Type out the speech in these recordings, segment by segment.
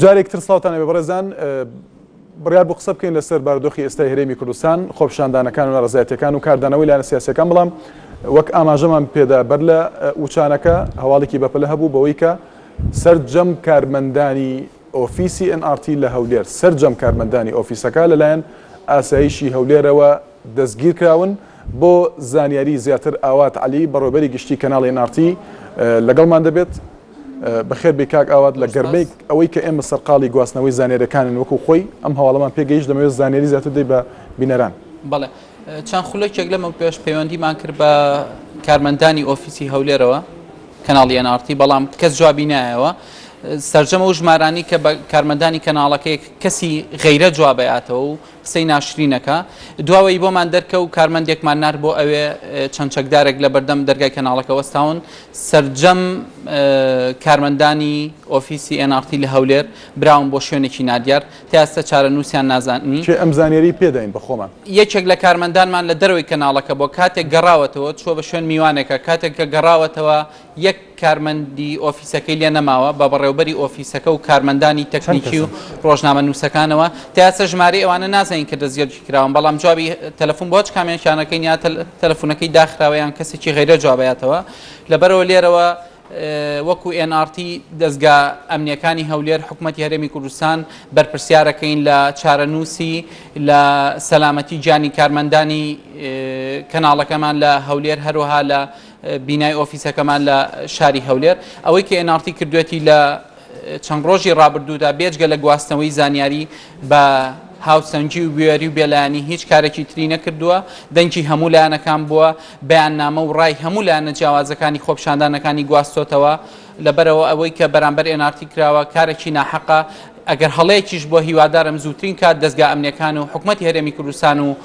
جارێک تر سڵاوتان لێبێ بەڕێزان بڕیار بوو قسە بکەین لەسەر بارودۆخی ئێستای هەرێمی کوردستان، خۆپیشاندانەکان و ناڕەزایەتیەکان و کاردانەوەی لایەنە سیاسیەکان، بەڵام وەک ئاماژەمان پێدا بەر لە وچانەکە هەواڵێکی بەپەلە هەبوو بەوەی کە سەرجەم کارمەندانی ئۆفیسی NRT لە هەولێر سەرجەم کارمەندانی ئۆفیسەکە لەلایەن ئاسایشی هەولێرەوە دەستگیرکراون. بۆ زانیاری زیاتر ئاوات عەلی بەڕێوبەری گشتی کەناڵی NRT لەگەڵمان دەبێت. بەخێر بێی کاک ئاوات لە گەرمەی ئەوەی کە ئێمە سەرقاڵی گواستنەوەی زانیاریەکانین وەکو خۆی ئەم هەواڵەمان پێگەیشت دەمەوێت زانیاری زیاتر بدەی بە بینەران. بەڵێ چەند خولەکێک لەمەو پێش پەیوەندیمان کرد بە کارمەندانی ئۆفیسی هەولێرەوە کەناڵی NRT بەڵام کەس جوابی نایەوە سەرجەم ئەو ژمارانی کە بە کارمەندانی کەناڵەکەی کەسی غەیرە جوابەیاتەوە و قسەی ناشرینەکە دواوەی بۆمان دەرکەو کارمەندێکمان نارد بۆ ئەوێ چەند چەکدارێک لە بەردەم دەرگای کەناڵەکە وەستاون سەرجەم کارمەندانی ئۆفیسی NRT لە هەولێر براون بۆ شوێنێکی نادیار تا ئێستا چارەنووسیان نازانین. کێ ئەم زانیاری پێداین بە خۆمان؟ یەکێک لە کارمەندانمان لە دەرەوەی کەناڵەکە بووە کاتێک گەڕاوەتەوە چووە بە شوێن میوانێکە کاتێک کە گەڕاوەتەوە یەک کارمەندی ئۆفیسەکەی لێ نەماوە، بە بەڕێوەبەری ئۆفیسەکە و کارمەندانی تەکنیکی و ڕۆژنامەنووسەکانەوە، تا ئێستا ژمارەی ئەوانە نازانین کە دەستگیرکی کراون، بەڵام جوابی تەلەفون بۆ هەچ کامێکیان ئەکەین یا تەلەفونەکەی داخراوە یان کەسێکی غەیرە جوابەیاتەوە، لەبەرئەوە لێرەوە وەکو ئێن ئاڕ تی دەزگا ئەمنیەکانی هەولێر حکومەتی هەرێمی کوردستان بەرپرسیارەکەین لە چارەنووسی لە سەلامەتی گیانی کارمەندانی کەناڵەکەمان لە هەولێر هەروەها لە بینای ئۆفیسەکەمان لە شاری هەولێر. ئەوەی کە NRT کردوێتی لە چەند ڕۆژی ڕابردوودا بێجگە لە گواستنەوەی زانیاری بە هاوسەنگی و بوێری و بێلایەنی هیچ کارێکی تری نەکردووە، دەنگی هەموو لایەنەکان بووە، بەیاننامە و ڕای هەموو لایەنە جیاوازەکانی خۆپیشاندانەکانی گواستۆتەوە، لەبەرئەوە ئەوەی کە بەرامبەر NRT کراوە کارێکی ناحەقە، ئەگەر هەڵەیەکیش بووە هیوادارم زووترین کات دەزگا ئەمنیەکان و حکومەتی هەرێمی کوردستان و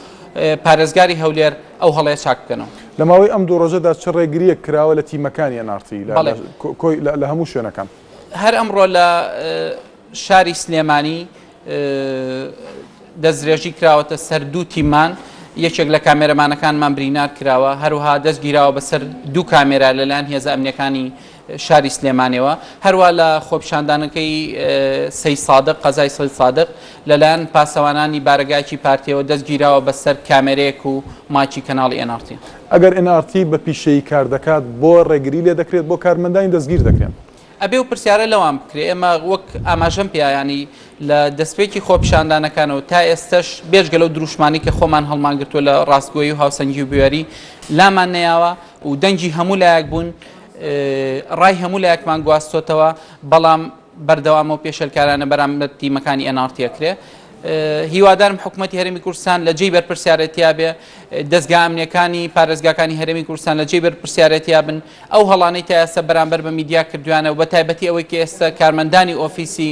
پارێزگاری هەولێر ئەو هەڵەیە چاک بکەنەوە. لە ماوەی ئەم دوو ڕۆژەدا چ ڕێگرییەک کراوە لە تیمەکانی NRT لە هەموو شوێنەکان؟ هەر ئەمڕۆ لە شاری سلێمانی دەستدرێژی کراوەتە سەر دوو تیممان، یەکێک لە کامێرەمانەکانمان برینار کراوە، هەروەها دەست گیراوە بەسەر دوو کامێرا لەلایەن هێزە ئەمنیەکانی شاری سلێمانیەوە، هەروا لە خۆپیشاندانەکەی سەی سادق، قەزای سەی سادق، لەلایەن پاسەوانانی بارەگایەکی پارتیەوە دەست گیراوە بەسەر کامێرەیەک و مایکی کەناڵی ئێن ئاڕ تی. ئەگەر ئێن ئاڕ تی بە پیشەیی کار دەکات بۆ ڕێگری لێ دەکرێت؟ بۆ کارمەندانی دەستگیر دەکرێن؟ ئەبێ ئەو پرسیارە لەوان بکرێ. ئێمە وەک ئاماژەم پێیا یانی لە دەستپێکی خۆپیشاندانەکانەوە تا ئێستەش بێجگە لەو دروشمانەی کە خۆمان هەڵمانگرتووە لە ڕاستگۆیی و هاوسەنگی و بوێری لامان نەیاوە و دەنگی هەموو لایەک بوون ڕای هەموو لایەکمان گواستۆتەوە بەڵام بەردەوامە و پێشێلکارانە بەرامبەر تیمەکانی NRT ئەکرێ. هیوادارم حکومەتی هەرێمی کوردستان لە جێی بەرپرسیارێتیا بێ، دەزگا ئەمنیەکانی پارێزگاکانی هەرێمی کوردستان لە جێی بەرپرسیارێتیا بن، ئەو هەڵانەی تا ئێستا بەرامبەر بە میدیا کردویانە و بە تایبەتی ئەوەی کە ئێستا کارمەندانی ئۆفیسی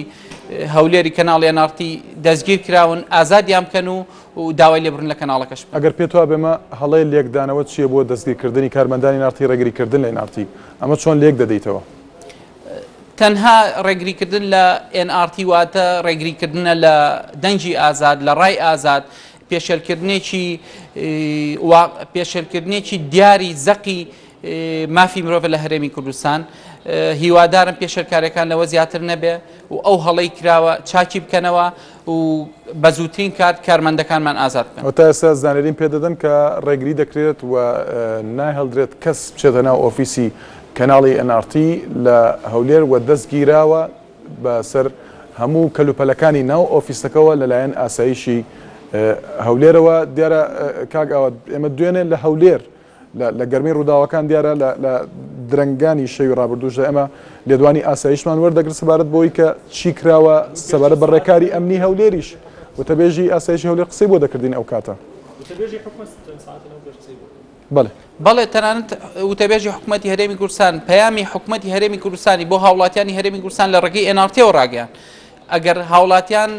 هەولێری کەناڵی NRT دەستگیر کراون ئازادیان بکەن و و داوای لێبوردن لە کەناڵەکەش بکەن. ئەگەر پێت وابێ ئەمە هەڵەیە لێکدانەوە چییە بۆ دەستگیرکردنی کارمەندانی NRT ڕێگریکردن لە NRT ئەمە چۆن لێک دەدەیتەوە؟ تەنها ڕێگریکردن لە NRT واتە ڕێگریکردنە لە دەنگی ئازاد، لە ڕای ئازاد، پێشێلکردنێکی پێشێلکردنێکی دیاری زەقی مافی مرۆڤە لە هەرێمی کوردستان. هیوادارم پێشێلکاریەکان لەوە زیاتر نەبێ و ئەو هەڵەی کراوە چاکی بکەنەوە و بە زووترین کات کارمەندەکانمان ئازاد بکەن. تا ئێستا زانیاریم پێ دەدەن کە ڕێگری دەکرێت و ناهێڵدرێت کەس بچێتە ناو ئۆفیسی کەناڵی NRT لە هەولێر و دەست گیراوە بە سەر هەموو کەلوپەلەکانی ناو ئۆفیسەکەوە لەلایەن ئاسایشی هەولێرەوە. دیارە کاک ئاوات ئێمە دوێنێ لە هەولێر لە گەرمەی ڕووداوەکان دیارە لە درەنگانی شەوی ڕابردووشدا ئێمە لێدوانی ئاسایشمان وەردەگرت سەبارەت بەوەی کە چی کراوە سەبارەت بە ڕێکاری ئەمنی هەولێریش وتەبێژی ئاسایشی هەولێر قسەی بۆ دەکردین ئەو کاتە. وتەبێژی حکومەت چەند سەعاتێ لەمەوپێش قسەی بۆ کرد. بەڵێ. بەڵێ تەنانەت وتەبێژی حکومەتی هەرێمی کوردستان پەیامی حکومەتی هەرێمی کوردستانی بۆ هاوڵاتیانی هەرێمی کوردستان لە ڕێگەی NRT-ەوە ڕاگەیاند ئەگەر هاوڵاتیان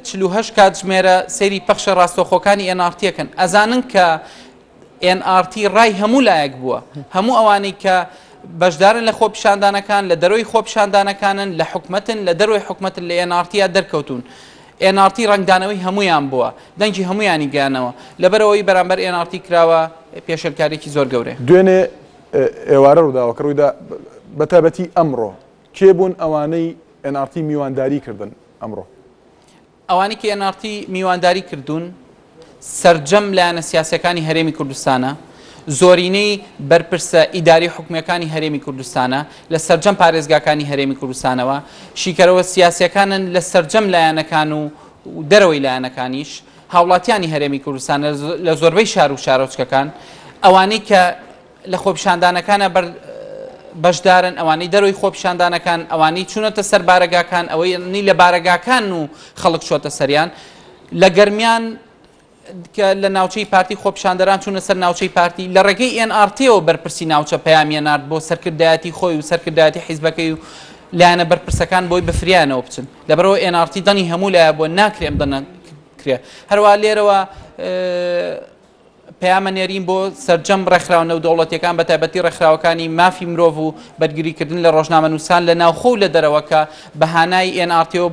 48 کاتژمێرە سەیری پەخشە ڕاستەوخۆکانی NRT ئەکەن ئەزانن کە NRT ڕای هەموو لایەک بووە هەموو ئەوانەی کە بەشدارن لە خۆپیشاندانەکان لە دەرەوەی خۆپیشاندانەکانن لە حکومەتن لە دەرەوەی حکومەتن لە NRT یا دەرکەوتون NRT ڕەنگدانەوەی هەمویان بووە دەنگی هەمویانی گەیانەوە لەبەرئەوەی بەرامبەر NRT کراوە پێشێلکاریەکی زۆر گەورەیە. دوێنێ ئێوارە ڕووداوەکە ڕوویدا بەتایبەتی ئەمڕۆ کێ بوون ئەوانەی. NRT میوانداری کردن ئەمڕۆ؟ ئەوانەی کە NRT میوانداری کردوون سەرجەم لایەنە سیاسیەکانی هەرێمی کوردستانە، زۆرینەی بەرپرسە ئیداری حکومیەکانی هەرێمی کوردستانە لە سەرجەم پارێزگاکانی هەرێمی کوردستانەوە، شیکەرەوە سیاسیەکانن لە سەرجەم لایەنەکان و دەرەوەی لایەنەکانیش، هاوڵاتیانی هەرێمی کوردستانە لە زۆربەی شار و شارۆچکەکان، ئەوانەی کە لە خۆپیشاندانەکانا بەر بەشدارن، ئەوانەی دەرەوەی خۆپیشاندانەکان، ئەوانەی چوونەتە سەر بارەگاکان، ئەوەی لە بارەگاکان و خەڵک چۆتە سەریان. لە گەرمیان کە لە ناوچەی پارتی خۆپیشاندەران چوونە سەر ناوچەی پارتی، لە ڕێگەی ئێن ئاڕ تیەوە بەرپرسی ناوچە پەیامیان نارد بۆ سەرکردایەتی خۆی و سەرکردایەتی حیزبەکەی و لایەنە بەرپرسەکان بۆی بەفریایانەوە بچن. لەبەرئەوە ئێن ئاڕ تی دەنگی هەموو لایە بووە، ناکرێ ئەم دەنگە کرێ. هەروەها لێرەوە پەیامە نێرین بۆ سەرجەم ڕێکخراوە نێودەوڵەتیەکان بەتایبەتی ڕێکخراوەکانی مافی مرۆڤ و بەرگریکردن لە ڕۆژنامەنووسان لە ناوخۆ و لە دەرەوە کە بە هانای ئێن ئاڕ تیەوە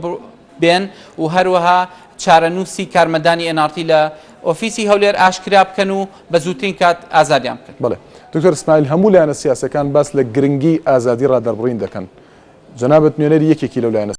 بێن و هەروەها چارەنووسی کارمەندانی ئێن ئاڕ تی لە ئۆفیسی هەولێر ئاشکرا بکەن و بە زووترین کات ئازادیان بکەن. بەڵێ دکتۆر ئیسماعیل هەموو لایەنە سیاسیەکان باس لە گرنگی ئازادی ڕادەربڕین دەکەن جەنابت نوێنەری یەکێکی لەو لایەنە.